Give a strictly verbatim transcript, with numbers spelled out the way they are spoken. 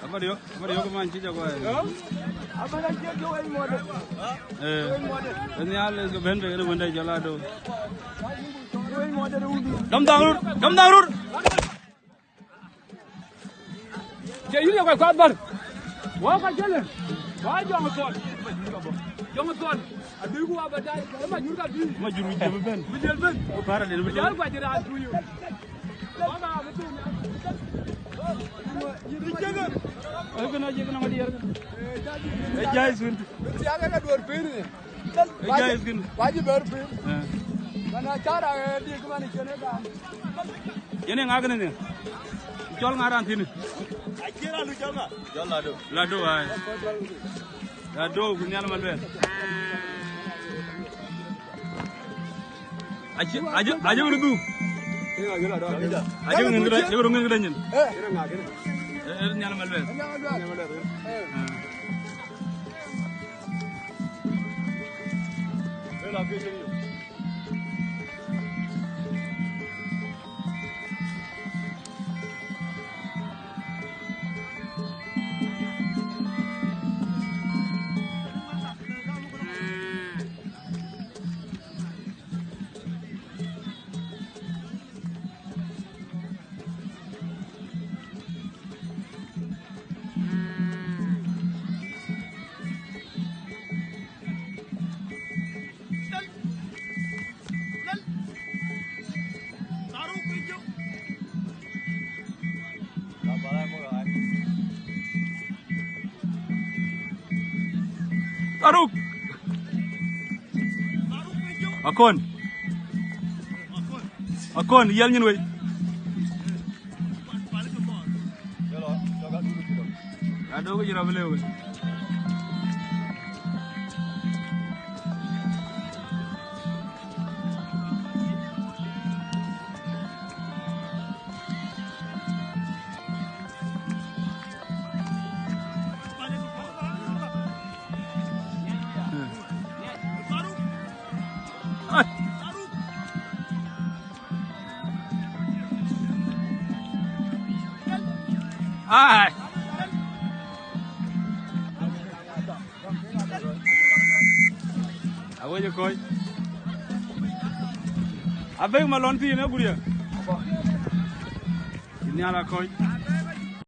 Abä riɔ̈k, abä riɔ̈k man cï jɔk wai. Abä na cï jɔk wai mɔdë. Eh. Wai mɔdë. Ënhial ke bɛ̈n bek ënë wënde jɔl ado. Wai mɔdë de wudï. Dɔm dhaŋ rur, dɔm dhaŋ rur. Cï yïn ye kɔc kuath bär. Wä ka cëlë. Wä jɔŋ thɔn. Jɔŋ thɔn. Abï ku wa ba dai. Ë ma jur ka bï. Ma jur wi jël bɛ̈n. Wi jël bɛ̈n. Ku para den bi. Jal gua jira tu yu. Ë kënë acie kënë ŋɔt diɛɛr kënë. Ë jai thïn. Ë jai thïn. Yen ë ŋa kënë ni? Cɔl ŋa raan thïn? Lado. Lado, ai. Lado, ku nhial Maluɛl. Acie, acie, acie wën dhuk. Acie wën ŋën këda, acie wën ŋën këda nyin. Eh, eh, nhial Maluɛl. Eh. Taruk. Akon. Akon, yɛl nyin wei. Ado ke jira bele wei. Ai. Awec kɔc. Abek malɔn thiin ë guria. Nhial akɔc.